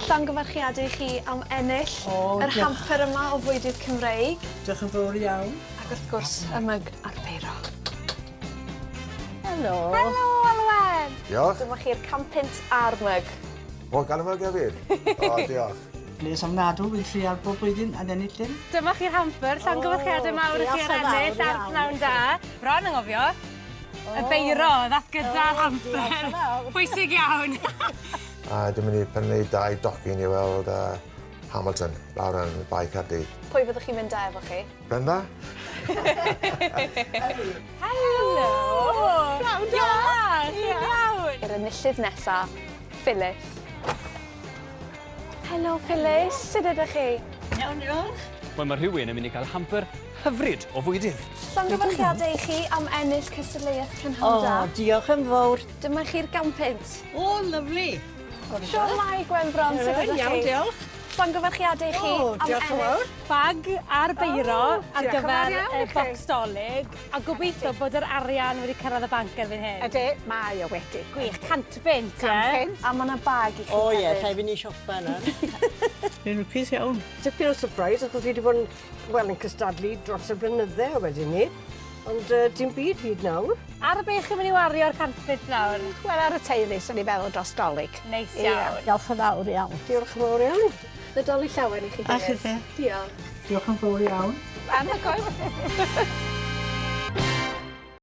Llongyfarchiadau i chi am ennill yr hamper yma o fwydydd Cymreig. Diolch yn fawr iawn. Ac wrth gwrs, y myg a'r beiro. Helo. Helo, Alwen. Diolch. Dyma chi'r 100 punt a'r myg. O, gael y myg hefyd? O, diolch. Bles ofnadw, fi'n trial bob blwyddyn a ennill dim. Dyma chi'r hamper, llongyfarchiadau mawr i chi ar ennill ar pnawn da. Bron yn gofio. Y beiro, ddath gyda'r hamper. Pwysig iawn. A dwi'n mynd i prynu dau docyn i weld Hamilton lawr yn Bae Caerdydd. Pwy fyddwch chi'n mynd efo chi? Brenda? Helo! Pnawn da! Chi'n iawn? Yr enillydd nesa, Phyllis. Helo, Phyllis. Sut ydych chi? Iawn, diolch. Wel, mae rhywun yn mynd i gael hamper hyfryd o fwydydd. Llongyfarchiadau i chi am ennill cystadleuaeth Prynhawn Da. O, diolch yn fawr. Dyma chi'r 100 punt. O, lyfli. Siwrmai, Gwen Bron, sut ydych chi? Iawn, diolch. Llongyfarchiadau i chi O, am diolch yn ennill. fawr. Bag a'r beiro ar diolch yn gyfer fawr iawn y i chi. bocs Dolig. A gobeithio bod yr arian wedi cyrraedd y banc erbyn hyn. Ydy, mae o wedi. Gwych, 100 punt, ie? 100 punt. A mae yna bag i chi O ie, hefyd. rhaid fi ni siopa yna. Fi'n lwcus iawn. Tipyn o surprise, achos fi wedi bod yn, wel, yn cystadlu dros y blynydde wedyn ni. Ond dim byd hyd nawr. Ar be chi'n mynd i wario'r 100 punt nawr? Wel, ar y teulu, swn i feddwl dros Dolig. Neis iawn. Diolch yn fawr iawn. Diolch yn fawr iawn. Nadolig llawen i chi. A Phyllis. chithe. Diolch. Diolch yn fawr iawn. Anhygoel.